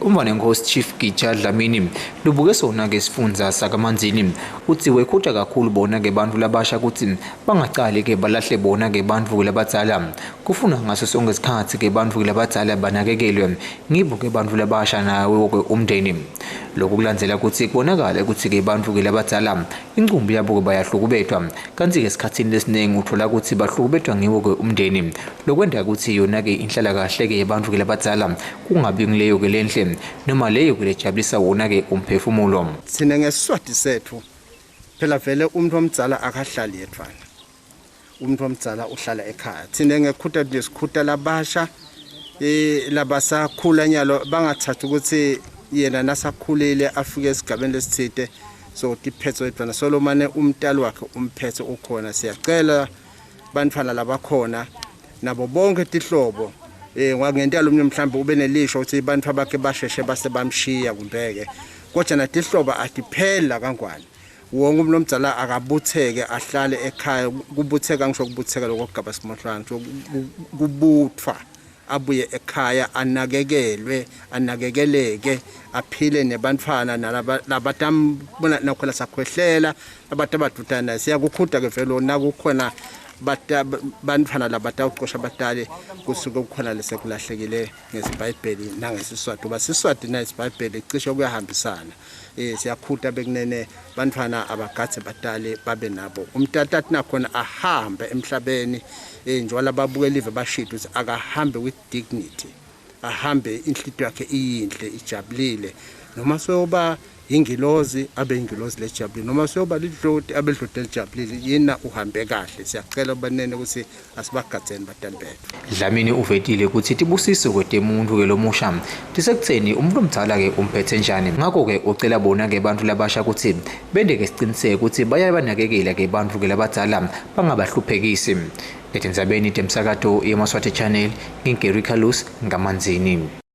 Umntfwanenkhosi Chief Gija Dlamini lubuke sona-ke sifundza sakaManzini utsi wekhuta kakhulu bona-ke bantfu labasha kutsi bangacali-ke balahle bona-ke bantfu labadzala. Kufuna ngaso sonke sikhatsi-ke bantfu labadzala banakekelwe ngibo-ke bantfu labasha nawo-ke umndeni. Lokhu kulandzela kutsi kubonakale kutsi-ke bantfu-ke labadzala incumbi yabo-ke bayahlukubetwa kantsi-ke esikhatsini lesiningi utfola kutsi bahlukubetwa ngiwo-ke umndeni lokwenta kutsi yona-ke inhlalakahle-ke yebantfu-ke labadzala kungabi ngileyo-ke lenhle noma leyo-ke lejabulisa wona-ke umphefumulo. Tsine ngeSiswati setfu phela vele umuntu omdzala akahlali yedvwana. Umuntu omdzala uhlala ekhaya. Tsine ngekhuta nje sikhuta labasha labasakhula nyalo bangathathi ukuthi yena nasakhulile afike esigabeni lesitsite so tiphethe yedvwana solomane umtali wakhe umphethe ukhona. Siyacela bantfwana labakhona nabo bonke tihlobo ngento yalomnye mhlawumbe ube nelisho ukuthi bantfu abakhe basheshe base bamshiya kumbeke kodwa natihlobo atipheli la kaNgwane. Wonke umuntu omdala akabutheke ahlale ekhaya. Kubutheka ngisho kubutheka lokho kugaba simohlwane, kubuthwa abuye ekhaya anakekelwe anakekeleke aphile nebantfwana labatambona nakhona sakhwehlela abantu abadudana. Siyakukhuda ke vele nakukhona bantfwana labatawucosha batali kusuke kukhona lesekulahlekile ngesibhayibheli nangesiswati, ngoba siswati nesibhayibheli cishe kuyahambisana. Siyakhuta bekunene bantfwana abagadze batali babe nabo. Umtatati nakhona ahambe emhlabeni njengoba lababuka live bashito ukuthi akahambe with dignity, ahambe inhlitiyo yakhe iyinhle ijabulile. Noma soba ingilozi abe ingilozi lejabulile, noma soba lidloti abe lidloti elijabulile, yena uhambe kahle. Siyacela banene ukuthi asibagadzeni batali bethu. Dlamini uvetile kutsi tibusiso kwetemuntfu ke lomusha tisekutseni umuntu omdzala ke umphethe njani. Ngakho-ke ucela bona ke bantfu labasha kutsi bente ke siciniseko kutsi bayabanakekela ke bantfu ke labadzala bangabahluphekisi. Etindzabeni temsakato yeMaswati Channel, ngingu Gary Carlos ngaManzini.